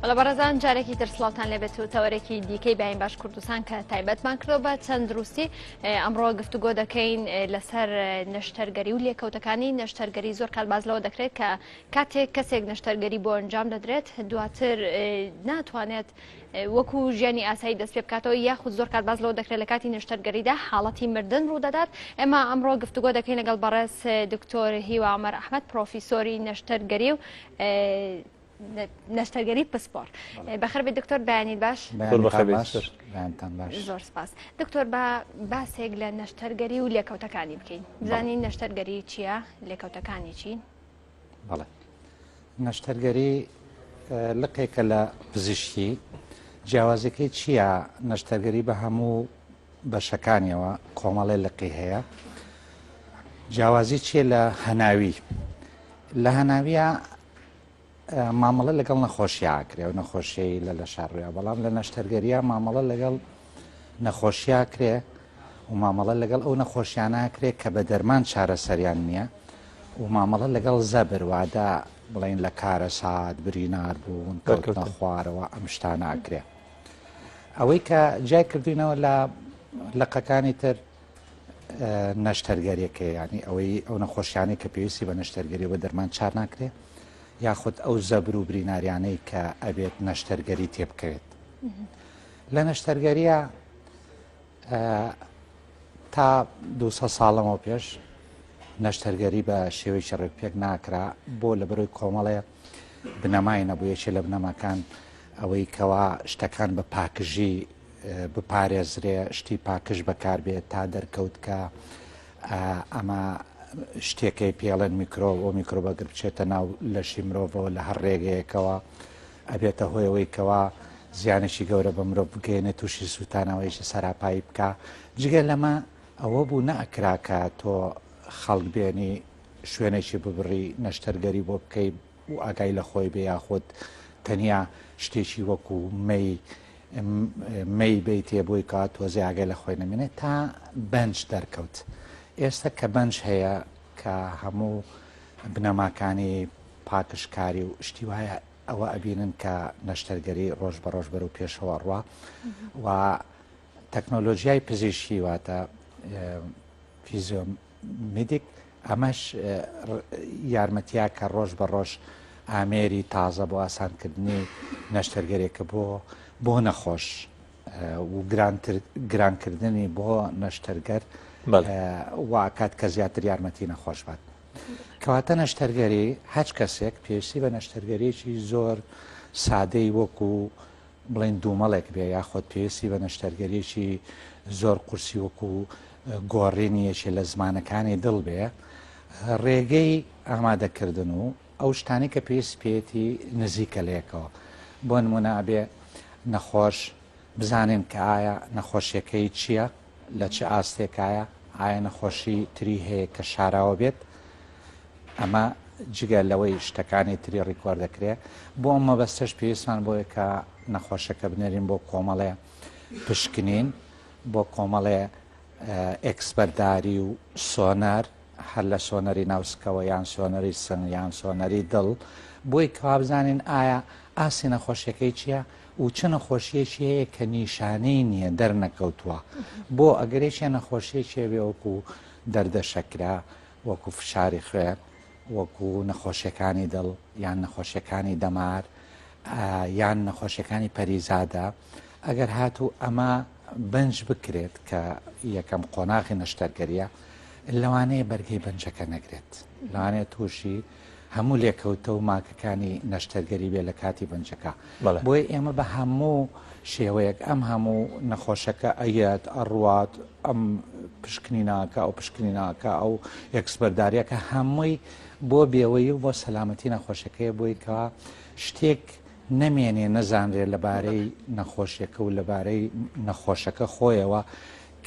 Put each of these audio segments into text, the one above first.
بەڵێ بەڕێزان جارێکی تر سڵاوتان لێبێت و تەوەرێکی دیکەی باین باش کوردستان کە تایبەتمان کردو بە تەندروستی ئەمڕۆ گفتوگۆ دەکەین لەسەر نەشتەرگەری و لێکەوتەکانی نەشتەرگەری زۆر کات باز لەوە دەکرێت کە کاتێک کەسێک نەشتەرگەری بۆ ئەنجام دەدرێت دواتر ناتوانێت وەکو ژیانی ئاسایی دەست پێ بکاتەوە یاخود زۆر کات باز لەوە دەکرێت لە کاتی نەشتەرگەریدا حاڵەتی مردن ڕوودەدات ئێمە ئەمڕۆ گفتوگۆ دەکەین لەگەڵ بەڕێز دکتۆر هیوا عومەر ئەحمەد پرۆفیسۆری نەشتەرگەری و نەشتەرگەری پسپۆر بەخێربێی دکتۆر بەیانیت باش زۆر سپاس دکتۆر بە باسێک لە نەشتەرگەری و لێکەوتەکانی بکەین بزانین نەشتەرگەری چییە لێکەوتەکانی چین بەڵێ نەشتەرگەری لقێکە لە پزیشکی جیاوازەکەی چییە نەشتەرگەری بە هەموو بەشەکانیەوە کۆمەڵێ لقی هەیە جیاوازی چییە لە هەناوی لە هەناویە مامەڵە لەگەڵ نەخۆشی ئاکرێ و نەخۆشیی لە لە شاڕویا بەڵام لە نەشتەرگەریە مامەڵە لەگەڵ نەخۆشیا کرێ و مامەڵە لەگەڵ ئەو نەخۆشیانە کرێ کە بە دەرمان چارەسەریان نییە و مامەڵە لەگەڵ زەبر وادە بڵین لە کارەسات برینار بوون کەوتنە خوارەوە ئەم شتانە ئەکرێ ئەوەی کە جای کردوینەوە لە لقەکانی تر نەشتەرگەریەکەی ینی ئەوەی ئەو نەخۆشیانەی کە پێویستی بە نەشتەرگەری بە دەرمان چار ناکرێ یاخود ئەو زەبر و بریناریانەی کە ئەبێت نەشتەرگەری تێبکەوێت لە نەشتەرگەریە تا 200 ساڵەمەوە پێش نەشتەرگەری بە شێوەیەکی ڕێکپێک ناکرا بۆ لە بەرەوەی کۆمەڵێ بنەمای نەبوو یەکێ لە بنەماکان ئەوەی کەوا شتەکان بە پاکژی بپارێزرێ شتی پاکژ بەکاربێت تا دەرکەوت کە ئەمە شتێکەی پێڵێن میکرۆ و میکرۆبەگر بچێتە ناو لەشی مرۆڤەوە لە هەر ڕێگەیەکەوە ئەبێتە هۆیەوەی کەوا زیانێکی گەورە بە مرۆڤ بگەێنێت تووشی سووتانەوەیشی سەراپایی بکە جگە لەمە ئەوە بوو نەئەکرا کە تۆ خەڵک بێنی شوێنێکی ببڕی نەشتەرگەری بۆ بکەی و ئاگای لە خۆی بێ یاخود تەنیا شتێکی وەکو مەی مەی بیتێ بۆی کا تۆزێ ئاگای لە خۆی نەمێنێت تا بەنج دەرکەوت ئێستا کە بەنج هەیە کە هەموو بنەماکانی پاکشکاری و شتی وایە ئەوە ئەبینن کە نەشتەرگەری ڕۆژ بە ڕۆژ بەرەو پێشەوە ڕوا و تەکنۆلۆژیای پزیشکی واتە فیزیۆمیدیک ئەمەش یارمەتیا کە ڕۆژ بە ڕۆژ ئامێری تازە بۆ ئاسانکردنی نەشتەرگەرێکە بۆ بۆ نەخۆش و گرانکردنی بۆ نەشتەرگەر واکات کە زیاتر یارمەتی نەخۆش بات. کەواتە نەشتەرگەری هەچ کەسێک پێویستی بە نەشتەرگەریی زۆر سادەی وەکو بڵێین دوومەڵێک بێ یاخود پێویستی بە نەشتەرگەریی زۆر قورسی وەکو گۆڕینی یەکێ لە زمانەکانی دڵ بێ ڕێگەی ئامادەکردن و ئەو شتانی کە پێویست پێیەتی نزیکە لەیەکەوە بۆ نمونە ئەبێ نەخۆش بزانین کە ئایا نەخۆشیەکەی چییە لە چ ئاستێکایە ئایا نەخۆشی تری هەیە کە شاراوە بێت ئەمە جگە لەوەی شتەکانی تری ڕیکۆرد دەکرێ، بۆ ئەم مەبەستەش پێویستمان بۆیە کە نەخۆشەکە بنێرین بۆ کۆمەڵێ پشکنین، بۆ کۆمەڵێ ئێکسبەرداری و سۆنەر، هەر لە سۆنەری ناوسکەوە یان سۆنەری سنگ یان سۆنەری دڵ، بۆی کەوا بزانین ئایا ئاستی نەخۆشیەکەی چییە و چ نەخۆشیەکی هەیە کە نیشانەی نییە دەرنەکەوتووە، بۆ ئەگەر یەکێ نەخۆشیەکی هەبێ وەکو دەردە شەکرە، وەکو فشاری خوێن، وەکو نەخۆشیەکانی دڵ یان نەخۆشیەکانی دەمار یان نەخۆشیەکانی پەریزادە، ئەگەر هاتوو ئەمە بەنج بکرێت کە یەکەم قۆناغی نەشتەرگەریە لەوانەیە بەرگەی بەنجەکە نەگرێت، لەوانەیە تووشی هەموو لێکەوتە و ماکەکانی نەشتەرگەری بێ لە کاتی بەنجەکە. بۆیە ئێمە بە هەموو شێوەیەک ئەم هەموو نەخۆشەکە ئەیەت ئەڕوات ئەم پشکنیناکە ئەو پشکنیناکە ئەو ئێکسبەرداریەکە هەمووی بۆ بێوەی و بۆ سەلامەتی نەخۆشەکەی بۆی کە شتێک نەمێنێ نەزانرێ لەبارەی نەخۆشیەکە و لەبارەی نەخۆشەکە خۆیەوە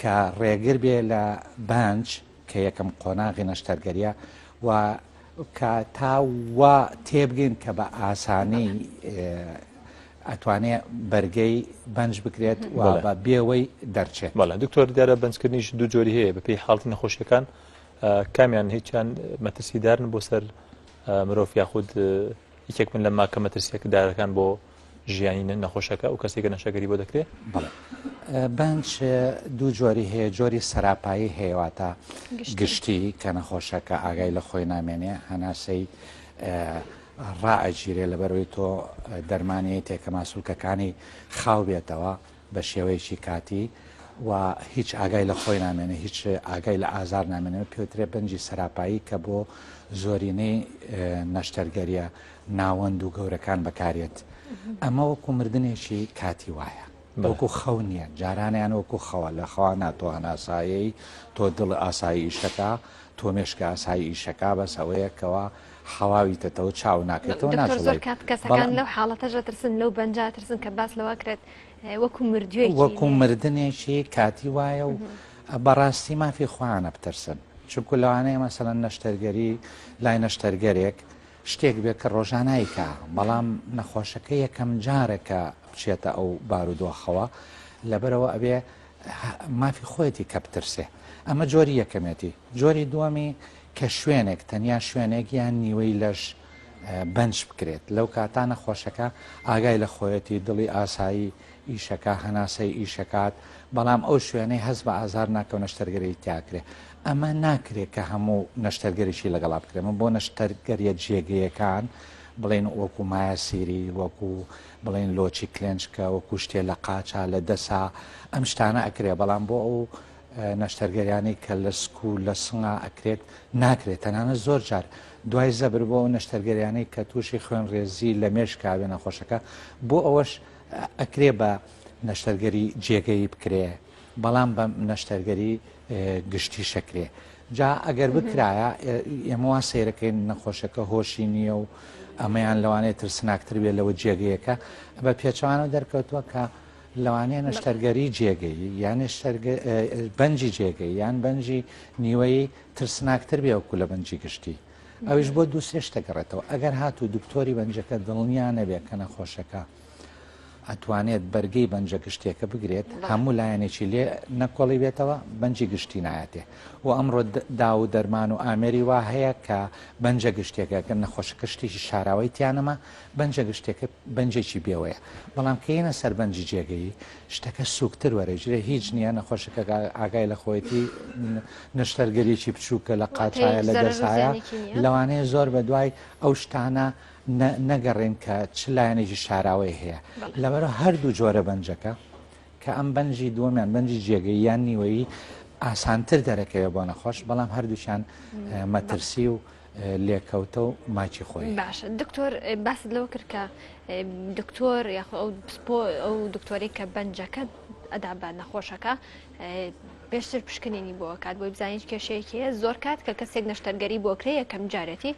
کە ڕێگر بێ لە بانج کە یەکەم قۆناغی نەشتەرگەریە و کە تا وا تێبگەین کە بە ئاسانی ئەتوانێ بەرگەی بەنج بکرێت و بە بێوەی دەرچێت. بەڵێ دکتۆر دیارە بەنجکردنیش دوو جۆری هەیە بەپێی حاڵەتی نەخۆشیەکان کامیان هیچیان مەترسیدارن بۆ سەر مرۆڤ یاخود یەکێک من لە ماکە مەترسیەکدارەکان بۆ ژیانی نەخۆشەکە ئەو کەسێک کە نەشتەرگەری بۆ دەکرێت؟ بەڵێ بەنج دوو جۆری هەیە جۆری سەراپایی هەیە واتە گشتی کە نەخۆشەکە ئاگای لە خۆی نامێنێ هەناسەی ڕائەگیرێ لەبەرەوەی تۆ دەرمانی تێکە ماسولکەکانی خاو بێتەوە بە شێوەیەکی کاتی و هیچ ئاگای لە خۆی نامێنێ هیچ ئاگای لە ئازار نامێنێ پێوترێ بەنجی سەراپایی کە بۆ زۆرینەی نەشتەرگەریە ناوەند و گەورەکان بەکارێت ئەمە وەکو مردنێکی کاتی وایە وەکو خەو نییە جارانیان وەکو خەوە لە خەوا ناتۆ هەناسایی تۆ دڵ ئاسایی ئیشەکە تۆ مێشکە ئاسایی ئیشەکە بەس ئەوەیە کەوا حەواویتەتەوە چاو ناکەیتەوە دکتۆر زۆر کات کەسەکان لەو حاڵەتەش دەترسن لەو بەنجا ترسن کە باس لەوە کرێت وەکو مردوێکی وەکو مردنێکی کاتی وایە و بەڕاستی مافی خۆیانە بترسن چونکو لەوانەیە مەسەلەن نەشتەرگەری لای نەشتەرگەرێک شتێک بێت کە ڕۆژانایکە بەڵام نەخۆشەکە یەکەم جارە کە بچێتە ئەو بارودۆخەوە لەبەرەوە ئەبێ مافی خۆیەتی کە بترسێ ئەمە جۆری یەکەمێتی جۆری دووەمی کە شوێنێک تەنیا شوێنێک یان نیوەی لەش بەنج بکرێت لەو کاتە نەخۆشەکە ئاگای لە خۆیەتی دڵی ئاسایی ئیشەکە هەناسەی ئیشەکات بەڵام ئەو شوێنەی هەست بە ئازار ناکە و نەشتەرگەری تیاکرێ ئەمە ناکرێت کە هەموو نەشتەرگەریی لەگەڵا بکرێت من بۆ نەشتەرگەریە جێگەیەکان بڵێن وەکو مایەسیری وەکو بڵێن لۆچی کلێنچکە وەکو شتێ لە قاچا لە دەسا ئەم شتانە ئەکرێ بەڵام بۆ ئەو نەشتەرگەریانەی کە لە سک و لە سنگا ئەکرێت ناکرێت تەنانەت زۆر جار دوای زەبر بۆ ئەو نەشتەرگەریانەی کە تووشی خوێنڕێزی لە مێشکا بێ نەخۆشەکە بۆ ئەوەش ئەکرێ بە نەشتەرگەری جێگەیی بکرێ بەڵام بە نەشتەرگەری گشتی شەکرێ جا ئەگەر بکرایە ئێمە وا سەیرەکەین نەخۆشەکە هۆشی نییە و ئەمەیان لەوانەیە ترسناکتر بێت لەوە جێگەیەکە بە پێچەوانەوە دەرکەوتووە کە لەوانەیە نەشتەرگەری جێگەیی یان بەنجی جێگەی یان بەنجی نیوەی ترسناکتر بێ وەکو لە بەنجی گشتی ئەویش بۆ دوو سێ شتە گەڕێتەوە ئەگەر هاتوو دکتۆری بەنجەکە دڵنیا نەبێت کە نەخۆشەکە ئەتوانێت بەرگەی بەنجە گشتیەکە بگرێت هەموو لایەنێکی لێ نەکۆڵی بێتەوە بەنجی گشتی نایەتێ و ئەمڕۆ داو و دەرمان و ئامێری وا هەیە کە بەنجە گشتێکە گەر نەخۆشەکە شتێکی شاراوەی تیانەما بەنجە گشتێکە بەنجێکی بێوەیە بەڵام کە یەنە سەر بەنجی جێگەیی شتەکە سوکتر وەرەگیرێ هیچ نییە نەخۆشەکە ئاگای لە خۆیەتی نەشتەرگەریی بچووکە لە قاچایە لە دەسایە لەوانەیە زۆر بە دوای ئەو شتانە نەگەڕێن کە چ لایەنێکی شاراوەی هەیە لەبەرە هەردوو جۆرە بەنجەکە کە ئەم بەنجی دووەمیان بەنجی جێگەی یان نیوەیی ئاسانتر دەرەکەوێت بۆ نەخۆش بەڵام هەردووچیان مەترسی و لێکەوتە و ماکی خۆی. باشە دکتۆر باست لەوە کرد کە دکتۆر یاخۆ ئەو پسپۆ ئەو دکتۆرەی کە بەنجەکە ئەدا بە نەخۆشەکە پێشتر پشکنینی بۆ کات بۆی بزانین هیچ کێشەیەکی هەیە زۆر کات کە کەسێک نەشتەرگەری بۆ کرێ یەکەم جارێتی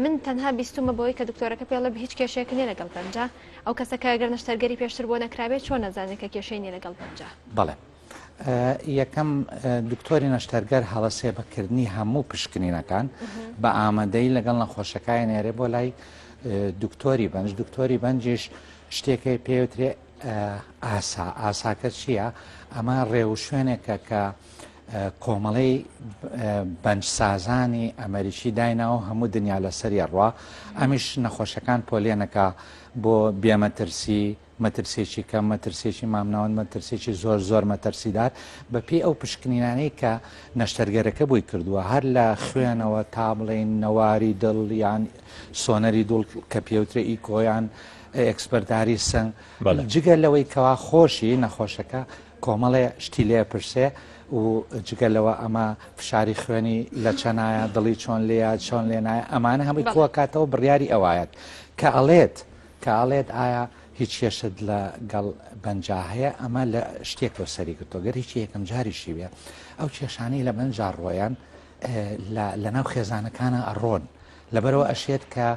من تەنها بیستومە بەوەی کە دکتۆرەکە پێڵە هیچ کێشەیەک نییە لەگەڵ بەنجە ئەو کەسە کە گەر نەشتەرگەری پێشتر بۆ نەکرابێت چۆن نەزانێت کە کێشەی نییە لەگەڵ بەنجە؟ بەڵێ یەکەم دکتۆری نەشتەرگەر هەڵەسێ بە کردنی هەموو پشکنینەکان بە ئامادەی لەگەڵ نەخۆشەکای نێرێ بۆ لای دکتۆری بەنج دکتۆری بەنجیش شتێکەی پێوترێ ئاسا ئاساکە چییە؟ ئەمە ڕێوشوێنێکە کە کۆمەڵەی بەنجسازانی ئەمریکی دایناوە هەموو دنیا لەسەری ئەڕوا ئەمیش نەخۆشەکان پۆلێنەکە بۆ بێمەترسی مەترسێکی کەم مەترسێکی مامناوەند مەترسێکی زۆر زۆر مەترسیدار بەپێی ئەو پشکنینانەی کە نەشتەرگەرەکە بۆی کردووە هەر لە خوێنەوە تا بڵێین نەواری دڵ یان سۆنەری دڵ کە پێوترێ ئیکۆ یان ئێکسپەرداری سنگ جگە لەوەی کەوا خۆشی نەخۆشەکە کۆمەڵێ شتی لێ پرسێ و جگە لەوە ئەمە فشاری خوێنی لە چەنایە دڵی چۆن لێە چۆن لێنایە ئەمانە هەمووی کۆکاتەوە بڕیاری ئەوایەت کە ئەڵێت کە ئەڵێت ئایا هیچ کێشت لە گەڵ بەنجا هەیە ئەمە لە شتێکەوە سەری گرتووە گەر هیچ یەکەم جاریشی بێ ئەو کێشانەی لە بەنجا ڕۆیان لە ناو خێزانەکانە ئەڕۆن لەبەرەوە ئەشێت کە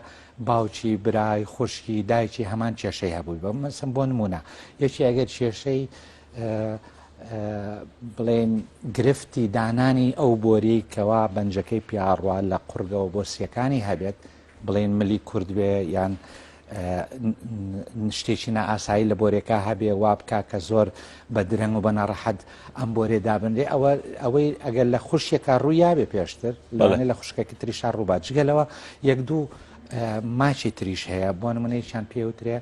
باوکی برای خوشکی دایکی هەمان کێشەی هەبووی بە مەسم بۆ نمونە یەکی ئەگەر کێشەی بڵێن گرفتی دانانی ئەو بۆری کەوا بەنجەکەی پیاڕوە لە قوڕگەوە بۆ سیەکانی هەبێت بڵێن ملی کورد بێ یان شتێکی نائاسایی لە بۆرێکا هەبێ وا بکا کە زۆر بە درەنگ و بە ناڕەحەت ئەم بۆرێ دابنرێ ئەوە ئەوەی ئەگەر لە خوشیەکە ڕوویابێ پێشتر لەوانەیە لە خوشکەکە تریشا ڕووبات جگە لەوە یەک دوو ماچی تریش هەیە بۆ نمونەیەکیان پێوترێ.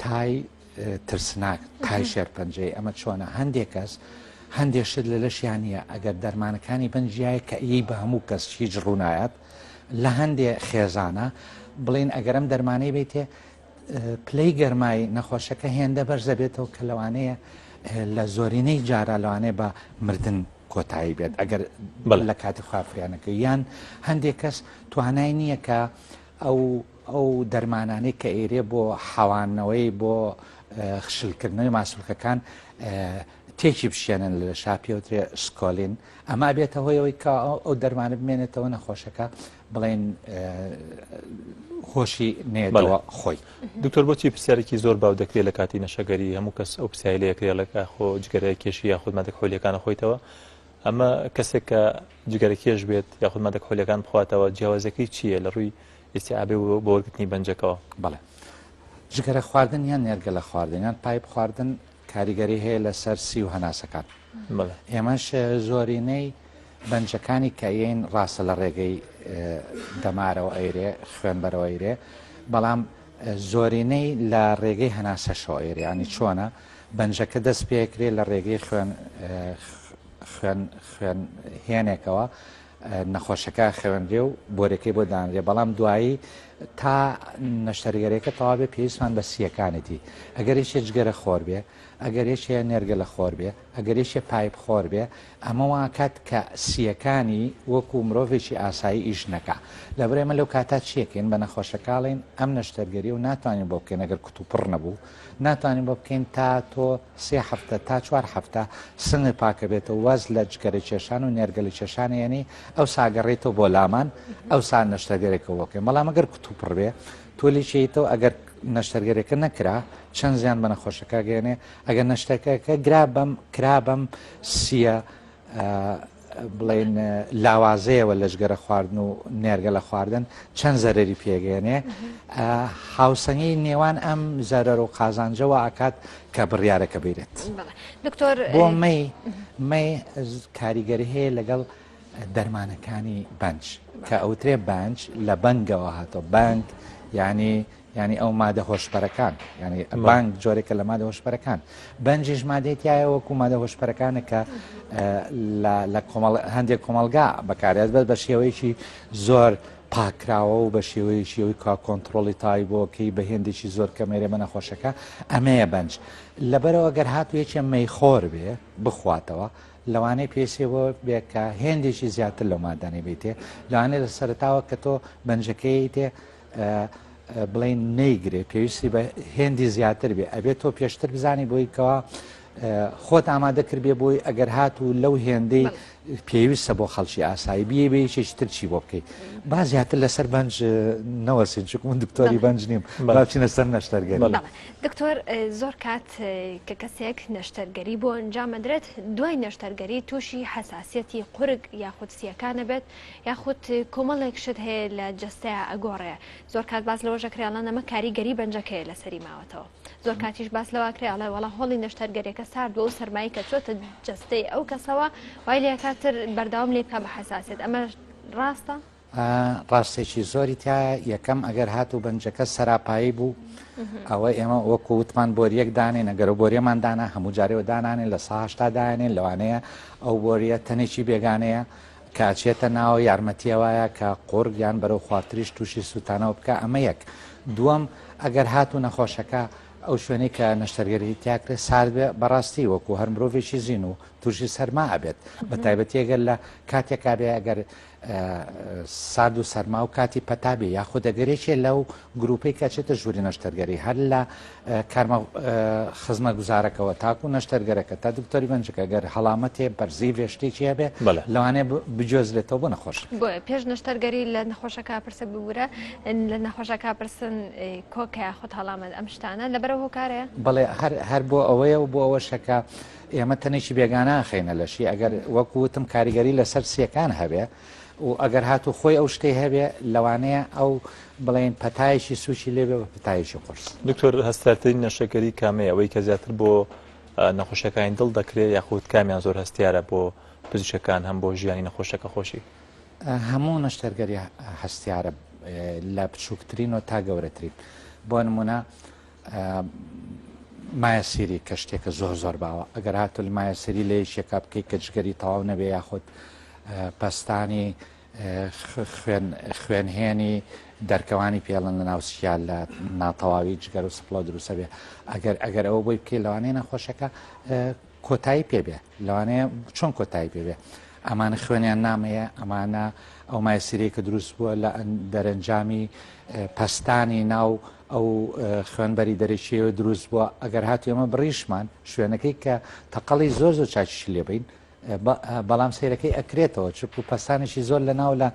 تای ترسناک، تای شێرپەنجەی، ئەمە چۆنە؟ هەندێک کەس هەندێک شت لە لەشیان نییە، ئەگەر دەرمانەکانی بن جیایە کە ئی بە هەموو کەس هیچ ڕوونایەت، لە هەندێ خێزانە بڵین ئەگەر ئەم دەرمانەی بیتێ پلەی گەرمای نەخۆشەکە هێندە بەرزە بێتەوە کە لەوانەیە لە زۆرینەی جارا لەوانەیە بە مردن کۆتایی بێت ئەگەر لە کاتی خوافریانەکە یان هەندێک کەس توانای نییە کە ئەو ئەو دەرمانانەی کە ئێرێ بۆ حەواندنەوەی بۆ خشلکردنەوەی ماسولکەکان تێکی بشێنن لە لەشا پێوترێ سکۆلین ئەمە بێتە هۆی ئەوەی کە ئەو دەرمانە بمێنێتەوە نەخۆشەکە بڵێن هۆشی نێتەوە خۆی. دکتۆر بۆچی پرسیارێکی زۆر باو دەکرێت لە کاتی نەشەگەری هەموو کەس ئەو پرسیاری لێ ئەکرێ ئەڵێ ئاخۆ جگەرە کێشی یاخود مادە کحولیەکان ئەخۆیتەوە ئەمە کەسێک کە جگەرە کێش بێت یاخود مادە کحولیەکان بخواتەوە جیاوازەکەی چییە لە ڕووی ئیستیعابی بۆ وەرگرتنی بەنجەکەوە؟ بەڵێ جگەرە خواردن یان نێرگەلە خواردن یان پایپ خواردن کاریگەری هەیە لەسەر سی و هەناسەکان ئێمەش زۆرینەی بەنجەکانی کە یین ڕاستە لە ڕێگەی دەمارەوە ئەیرێ خوێنبەرەوە ئەیرێ بەڵام زۆرینەی لە ڕێگەی هەناسەشەوە ئەیرێ ینی چۆنە بەنجەکە دەست پێکرێ لە ڕێگەی خوێن خوێن خوێن هێنێکەوە نەخۆشەکە خەوێنرێ و بۆرەکەی بۆ دانرێ بەڵام دوایی تا نەشتەرگەرەکە تەواوێ پێویستمان بە سیەکانێتی ئەگەر یەکێ جگەرە خۆر بێ ئەگەر یەکێ نێرگەلە خۆر بێ ئەگەر یەکێ پایپ خۆر بێ ئەمە واکات کە سیەکانی وەکو مرۆڤێکی ئاسایی ئیش نەکا لەبەر ئێمە لەو کاتا چیەکەین بە نەخۆشەکاڵین ئەم نەشتەرگەری و ناتوانین بۆ بکەین ئەگەر کوتوپڕ نەبوو ناتوانین بۆ بکەین تا تۆ سێ هەفتە تا چوار هەفتە سنگت پاکەبێتەوە واز لە جگەرە کێشان و نێرگەلە کێشان ئەیەنی ئەوسا گەڕێیتەوە بۆ لامان ئەوسا نەشتەرگەرێکەوە بۆ بکەین بەڵام ئەگەر کوتوپڕ بێ تۆ لێکێیتەوە ئەگەر نەشتەرگەرەکە نەکرا چەند زیان بە نەخۆشەکە گەێنێ ئەگەر نەشتەکەکە گرا بەم کرا بەم سیە بڵێن لاوازەیەوە لە جگەرە خواردن و نێرگە لە خواردن چەند زەرری پێگەێنێ هاوسەنگی نێوان ئەم زەرەر و قازانجەوە ئاکات کە بڕیارەکە بیرێت دکتۆر بۆ مەی مەی کاریگەری هەیە لەگەڵ دەرمانەکانی بەنج کە ئەوترێ بەنج لە بەنگەوە هاتۆ بەنگ یعنی یانی ئەو مادە هۆشبەرەکان یانی بانگ جۆرێکە لە مادە هۆشبەرەکان بەنجیش مادەی تایە وەکو مادە هۆشبەرەکانە کە لە هەندێک کۆمەلگا بەکارێت بەس بە شێوەیەکی زۆر پاکراوە و بە شێوەیەکی ئەوی کا کۆنتترۆلی تای بۆکەی بە هێندێکی زۆر کەمێرێ بە نەخۆشەکە ئەمەیە بەنج لەبەرەوە گەر هاتو یەکێ مەیخۆر بێ بخواتەوە لەوانەیە پێویستی بۆ بێ کە هێندێکی زیاتر لەو مادانەی بیتێ لەوانەیە لە سەرتاوە کە تۆ بەنجەکەی تێ بڵێین نەیگرێ پێویستی بە هێندی زیاتر بێ ئەبێت تۆ پێشتر بزانی بۆی کەوا خۆت ئامادە کردبێ بۆی ئەگەر هات و لەو هێندەی پێویستە بۆ خەڵکی ئاسایی بیە بێ یەکێکی تر چی بۆ بکەیت با زیاتر لەسەر بەنج نەوەسین چونکە من دکتۆری بەنج نیم با بچینە سەر نەشتەرگەری. دکتۆر زۆر کات کە کەسێک نەشتەرگەری بۆ ئەنجام ئەدرێت دوای نەشتەرگەری تووشی حەساسیەتی قورگ یاخود سیەکان ئەبێت یاخود کۆمەڵێک شت هەیە لە جەستەیا ئەگۆڕێ زۆر کات باس لەوەش ئەکرێ ئەڵێن ئەمە کاریگەری بەنجەکەیە لەسەری ماوەتەوە زۆر کاتیش باس لەوە ئەکرێ ئەڵێ وەڵا هۆڵی نەشتەرگەریەکە سارد بووە و سەرمایی کە چۆتە جەستەی ئەو کەسەوە وای لێکات تر بەردەوام لێ بکا بە حەساسیەت ئەمە ڕاستە؟ ڕاستێکی زۆری تایە یەکەم ئەگەر هاتوو بەنجەکە سەراپایی بوو ئەوە ئێمە وەکو وتمان بۆریەک دانێن ئەگەر و بۆریەمان دانا هەموو جارێەوە دانانێن لە ساهشتا دانێن لەوانەیە ئەو بۆریە تەنێکی بێگانەیە کە ئەچێتە ناوە یارمەتیە وایە کە قوڕگ یان بەرەو خوارتریش تووشی سووتانەوە بکا ئەمە یەک دووەم ئەگەر هاتوو نەخۆشەکە ئەو شوێنەی کە نەشتەرگەری تیاکرێ سارد بێ بەڕاستی وەکو هەر مرۆڤێکی زین و تووشی سەرما ئەبێت بە تایبەتی ئەگەر لە کاتێکا بێ ئەگەر سارد و سەرما و کاتی پەتا بێ یاخود ئەگەر یەکێ لەو گروپەی کە چێتە ژووری نەشتەرگەری هەر لە کارمە خزمەتگوزارەکەوە تاکو نەشتەرگەرەکە تا دکتۆری بەنجەکە گەر هەڵامەتێ بەرزی بێ شتێکی هەبێ لەوانەیە بگوێزرێتەوە بۆ نەخۆش. بۆیە پێش نەشتەرگەری لە نەخۆشەکە پرسە ببورە لە نەخۆشەکە پرسن کۆکە یاخود هەڵامەت ئەم شتانە لەبەرەوە هۆکارەیە؟ بەڵێ هەر بۆ ئەوەیە و بۆ ئەوەشەکە ئێمە تەنێکی بێگانە ئەخەینە لەشی ئەگەر وەکو وتم کاریگەری لەسەر سیەکان هەبێ و ئەگەر هاتوو خۆی ئەو شتەی هەبێ لەوانەیە ئەو بڵێین پەتایەکی سووکی لێ بێ بە پەتایەکی قورس. دکتۆر هەستیارترین نەشتەرگەری کامەیە ئەوەی کە زیاتر بۆ نەخۆشیەکانی دڵ دەکرێت یاخود کامیان زۆر هەستیارە بۆ پزیشکەکان هەم بۆ ژیانی نەخۆشەکە خۆشی؟ هەموو نەشتەرگەری هەستیارە لە بچووکترین و تا گەورەترین بۆ نمونە. مایەسیری کە شتێکە زۆر زۆر باوە ئەگەر هاتو لە مایەسیری لە یەکێکا بکەیت کە جگەری تەواو نەبێ یاخود پەستانی خوێن خوێنهێنی دەرکەوانی پێڵن لە ناو سیا لە ناتەواوی جگەر و سپڵە دروستە بێ ئەگەر ئەگەر ئەوە بۆی بکەیت لەوانەیە نەخۆشەکە کۆتایی پێ بێ لەوانەیە چۆن کۆتایی پێ بێ ئەمانە خوێنیان نامەیە ئەمانە ئەو مایسیرەی کە دروست بووە لە دەرەنجامی پەستانی ناو ئەو خوێنبەری دەرەکیەوە دروست بووە ئەگەر هاتو ئێمە بڕیشمان شوێنەکەی کە تەقەڵی زۆر زۆر چاکیشی لێبین بەڵام سەیرەکەی ئەکرێتەوە چکو پەستانێکی زۆر لە ناو لە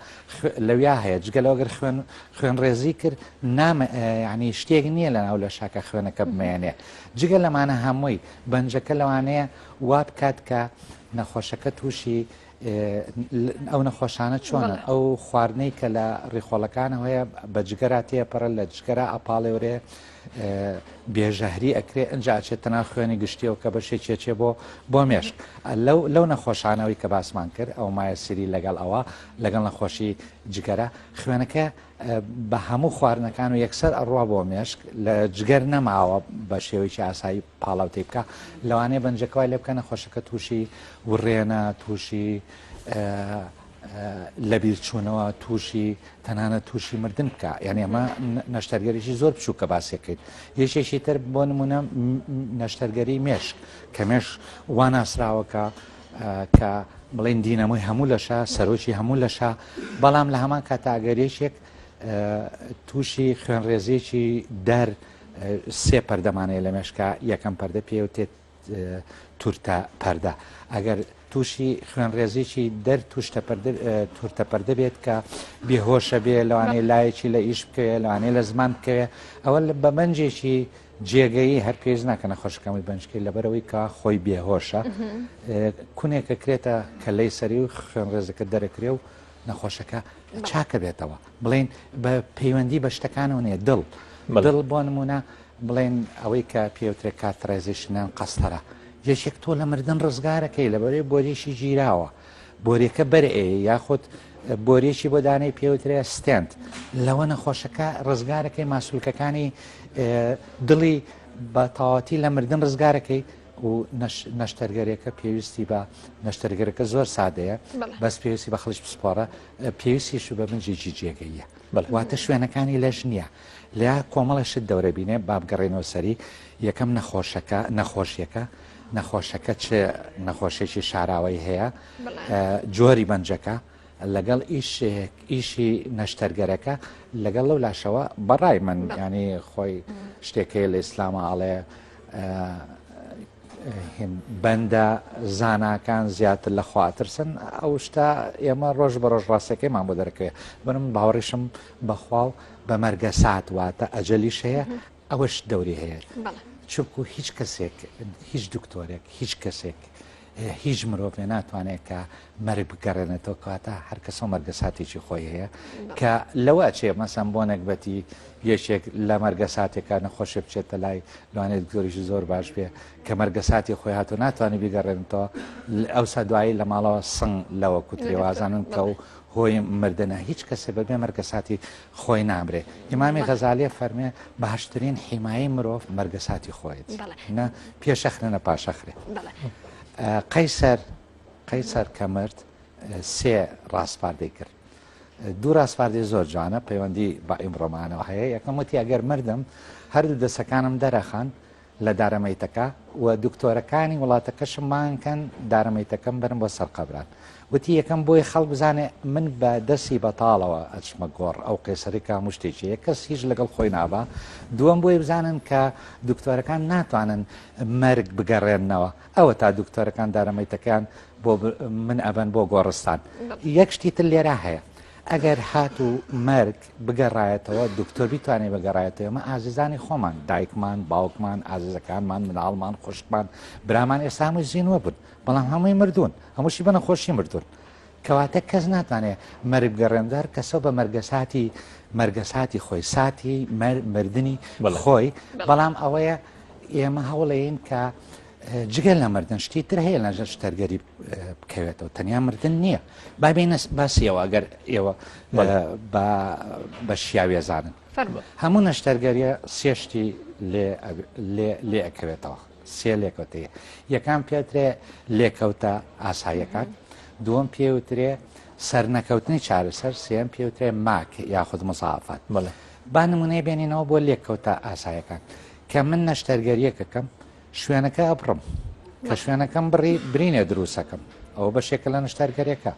لەویا هەیە جگە لەوە گەر خوێن خوێن ڕێزی کرد نامە ینی شتێک نییە لە ناو لە شاکە خوێنەکە بمێنێ جگە لەمانە هەمووی بەنجەکە لەوانەیە وا بکات کە نەخۆشەکە تووشی ئەو نەخۆشانە چۆنە ئەو خواردنەی کە لە ڕیخۆڵەکانەوە هەیە بە جگەرا تێپەڕە لە جگەرا ئەپاڵێورێ بێژەهری ئەکرێ ئەجا ئەچێتە ناو خوێنی گشتیەوە کە بەشێکی ئەچێ بۆ بۆ مێشک لەو لەو نەخۆشانەوەی کە باسمان کرد ئەو مایە سری لەگەڵ ئەوە لەگەڵ نەخۆشی جگەرە خوێنەکە بە هەموو خواردنەکان و یەکسەر ئەڕوا بۆ مێشک لە جگەر نەماوە بە شێوەیەکی ئاسایی پاڵاوتەی بکە لەوانەیە بەنجەکەوای لێ بکە نەخۆشەکە تووشی وڕێنە تووشی لەبیرچوونەوە تووشی تەنانەت تووشی مردن بکە یعنی ئەمە نەشتەرگەریی زۆر بچووکە باسیەکەیت یەکێکی تر بۆ نمونە نەشتەرگەری مێشک کە مێش وا ناسراوە کە کە بڵین دینەمۆی هەموو لەشە سەرۆکی هەموو لەشە بەڵام لە هەمان کاتا ئەگەر یەکێک تووشی خوێنڕێزیێکی دەر سێ پەردەمانەیە لە مێشکە یەکەم پەردە پێوتێت تورتە پەردە ئەگەر تووشی خوێنڕێزیی دەر توشتە تورتە پەردە بێت کە بێهۆشە بێ لەوانەیە لایەکی لە ئیش بکەوێ لەوانەیە لە زمان بکەوێ ئەوە بە بەنجێکی جێگەیی هەر پێویست ناکە نەخۆشەکەمی بەنجکەی لەبەرەوەی کە خۆی بێهۆشە کونێکە کرێتە کەلەی سەری و خوێنڕێزەکە دەرەکرێ و نەخۆشەکە چاکە بێتەوە بڵێن بە پەیوەندی بە شتەکانەوە نیە دڵ دڵ بۆ نمونە بڵێن ئەوەی کە پێوترێ catheterization یان قەستەرە یەکێک تۆ لە مردن ڕزگارەکەی لەبەرەی بۆریەکی گیراوە بۆریەکە بەرئێ یاخود بۆریەکی بۆ دانەی پێوترێ stent لەوە نەخۆشەکە ڕزگارەکەی ماسولکەکانی دڵی بە تەواوەتی لە مردن ڕزگارەکەی و نەشتەرگەرێکە پێویستی بە نەشتەرگەرەکە زۆر سادەیە بەس پێویستی بە خەڵکی پسپۆڕە پێویستیش بە بنجێکی جێگەیە واتە شوێنەکانی لەش نییە لە کۆمەڵە شت دەورە بینێ با بگەڕێنەوە سەری یەکەم نەخۆشەکە نەخۆشیەکە نەخۆشەکە چ نەخۆشێکی شاراوەی هەیە جۆری بەنجەکە لەگەڵ ئیشێک ئیشی نەشتەرگەرەکە لەگەڵ لەو لاشەوە بەڕای من ینی خۆی شتێکەیە لە ئیسلامە ئاڵێ بەندە زاناکان زیاتر لە خوا ئەترسن ئەو شتە ئێمە ڕۆژ بە ڕۆژ ڕاستەکەیمان بۆ دەرەکەوێت بنم باوەڕیشم بەخوا و بە مەرگەسات واتە ئەجەلیش هەیە ئەوەش دەوری هەیە چونکو هیچ کەسێک هیچ دکتۆرێک هیچ کەسێک هیچ مرۆڤێ ناتوانێت کە مەرگ بگەڕێنێتەوە کەواتە هەر کەسە و مەرگەساتێکی خۆی هەیە کە لەوە ئەچێ مەسەن بۆ نەگبەتی یەکێک لە مەرگەساتێکە نەخۆشێ بچێتە لای لەوانەیە دکتۆریشی زۆر باش بێ کە مەرگەساتی خۆی هاتوو ناتوانێت بیگەڕێنێتەوە ئەوسا دوایی لە ماڵەوە سنگ لەوە کوترێ وازانن کە و هۆی مردنە هیچ کەسێ بەبێ مەرگەساتی خۆی نامرێ ئیمامی غەزالیە فەرمێ باشترین حیمایەی مرۆڤ مەرگەساتی خۆیەتی نە پێشەخرێ نە پاشەخرێ قەیسەر قەیسەر کە مرد سێ ڕاسپاردەی کرد دوو ڕاسپاردەی زۆر جوانە پەیوەندی بە ئیمڕۆمانەوە هەیە یەکەم وتی ئەگەر مردم هەردوو دەسەکانم دەرەخان لە دارەمەیتەکە و دکتۆرەکانی وڵاتەکەشم بانگ کەن دارەمەیتەکەم بەرن بۆ سەر قەبران وتی یەکەم بۆی خەڵک بزانێ من بە دەستی بەتاڵەوە ئەچمە گۆڕ ئەو قێسەری کە هەموو شتێکی هەیە کەس هیچ لەگەڵ خۆی نابا دووەم بۆی بزانن کە دکتۆرەکان ناتوانن مەرگ بگەڕێننەوە ئەوە تا دکتۆرەکان دارەمەیتەکەیان بۆ من ئەبەن بۆ گۆڕستان یەک شتی تر لێرە هەیە ئەگەر هاتوو مەرگ بگەڕایەتەوە دکتۆر بیتوانێت بگەڕایەتەوە ئێمە ئازیزانی خۆمان دایکمان باوکمان ئازیزەکانمان مناڵمان خوشکمان برامان ئێستا هەمووی زیندووە بوون بەڵام هەمووی مردوون هەمووشی بە نەخۆشی مردوون کەواتە کەس ناتوانێت مەرگ بگەڕێنێتەوە هەر کەسەو بە مەرگەساتی مەرگەساتی خۆی ساتی مردنی خۆی بەڵام ئەوەیە ئێمە هەوڵین کە جگە لە مردن شتی تر هەیە لە نەشتەرگەری بکەوێتەوە تەنیا مردن نییە با بێینە باسیەوە ئەگەر ئێوە بە شیاوێزانن. هەموو نەشتەرگەریە سێ شتی لێ لێ لێ ئەکەوێتەوە سێ لێکەوتەیە یەکان پێوترێ لێکەوتە ئاساییەکان دووەم پێوترێ سەرنەکەوتنی چارەسەر سێم پێوترێ ماک یاخود مزافات بەڵێ با نمونەی بێنینەوە بۆ لێکەوتە ئاسایەکان کە من نەشتەرگەریەکەکەم شوێنەکە ئەبڕم کە شوێنەکەم بڕی برینێ دروستەکەم ئەوە بەشێکە لە نەشتەرگەرێکە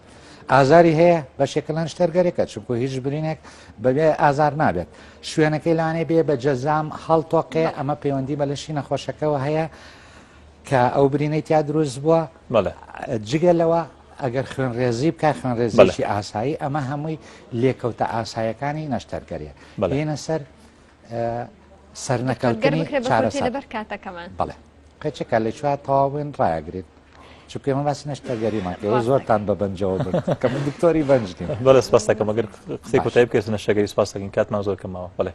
ئازاری هەیە بەشێکە لە نەشتەرگەرێکە چونکو هیچ برینێک بەبێ ئازار نابێت شوێنەکەی لانێ بێ بە جەزام هەڵتۆقێ ئەمە پەیوەندی بە لەشی نەخۆشەکەەوە هەیە کە ئەو برینەی تیا دروست بووە جگە لەوە ئەگەر خوێنڕێزی بکە خوێنڕێزیی ئاسایی ئەمە هەمووی لێکەوتە ئاسایەکانی نەشتەرگەریە بێنە سەر سەرنەکەوتنی چارەسەر لەبەر کاتەکەمان بەڵێ قەچەکە لە چوار تەواوین ڕایگرین چونکە ئێمە باسی نەشتەرگەریمان کرد زۆرتان بە بەنجەوە برد کە من دکتۆری بەنج نیم بەڵێ سپاس دەکەم ئەگەر قسەی کۆتایی بکەیت نەشتەرگەری سپاس دەکەین کاتمان زۆر کەم ماوە بەڵێ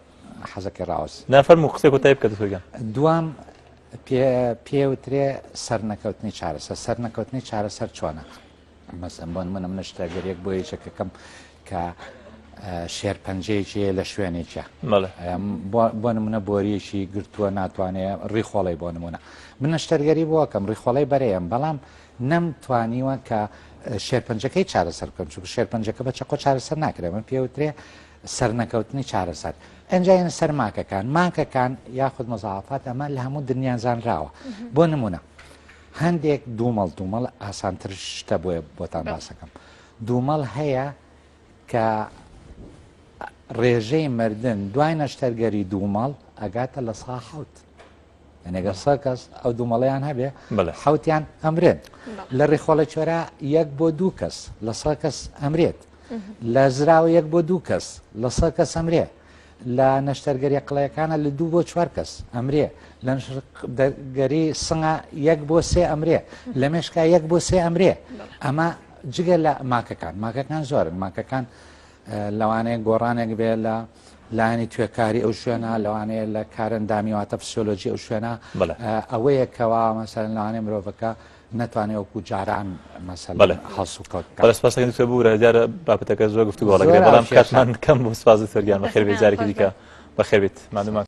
حەزەکەی ڕاوەست نا فەرموو قسەی کۆتایی بکە دکتۆر گیان دوام پێ پێوترێ سەرنەکەوتنی چارەسەر سەرنەکەوتنی چارەسەر چۆنە مەسەن بۆ نمونە من نەشتەرگەریەک بۆ یەکێکەکەم کە شێرپەنجەیەکی هەیە لە شوێنێکە بۆ نمونە بۆریەکی گرتووە ناتوانێت ڕیخۆڵی بۆ نمونە من نەشتەرگەری بۆکەم ڕیخۆڵی بەرەیەم بەڵام نەم توانیوە کە شێرپەنجەکەی چارەسەر بکەم چونکە شێرپەنجەکە بە چەقۆ چارەسەر ناکرێت من پێوترێ سەرنەکەوتنی چارەسەر ئەنجایەن سەر ماکەکان ماکەکان یاخود مەزافات ئەمە لە هەموو دنیان زانراوە بۆ نمونە هەندێک دوومەڵ دوومەڵ ئاسانتر شتە بۆیە بۆتان باسەکەم دوومەڵ هەیە کە ڕێژەی مردن دوای نەشتەرگەری دوومەڵ ئەگاتە لە سا حوت ئەنێگە سە کەس ئەو دوومەڵیان هەبێ حوتیان ئەمرێن لە ڕیخۆڵە چۆرا یەک بۆ دوو کەس لە سە کەس ئەمرێت لە زراوە یەک بۆ دوو کەس لە سە کەس ئەمرێ لە نەشتەرگەریە قڵەیەکانە لە دوو بۆ چوار کەس ئەمرێ، لە نەشتەرگەری سنگە یەک بۆ سێ ئەمرێ، لە مێشکا یەک بۆ سێ ئەمرێ. ئەمە جگە لە ماکەکان، ماکەکان زۆرن، ماکەکان لەوانەیە گۆڕانێک بێ لە لایەنی توێکاری ئەو شوێنە، لەوانەیە لە کارەندامی واتە فسیۆلۆجی ئەو شوێنە ئەوەیە کەوا مەسەلەن لەوانەیە مرۆڤەکە نەتوانێ وەکو جاران مەسەلەن بەڵێ هەڵسوکەوت بکات. بەڵێ سپاس دەکەین دکتۆر ببورە دیارە بابەتەکە زۆر گفتوگۆ هەڵەگرێ زۆر بەڵام ئاوشێشە. کاتمان کەم بوو سپاس دکتۆر گیان بەخێر دەستەکانت بێیت جارێکی خۆش دیکە بێت. بەخێر بێیت ماندوومان.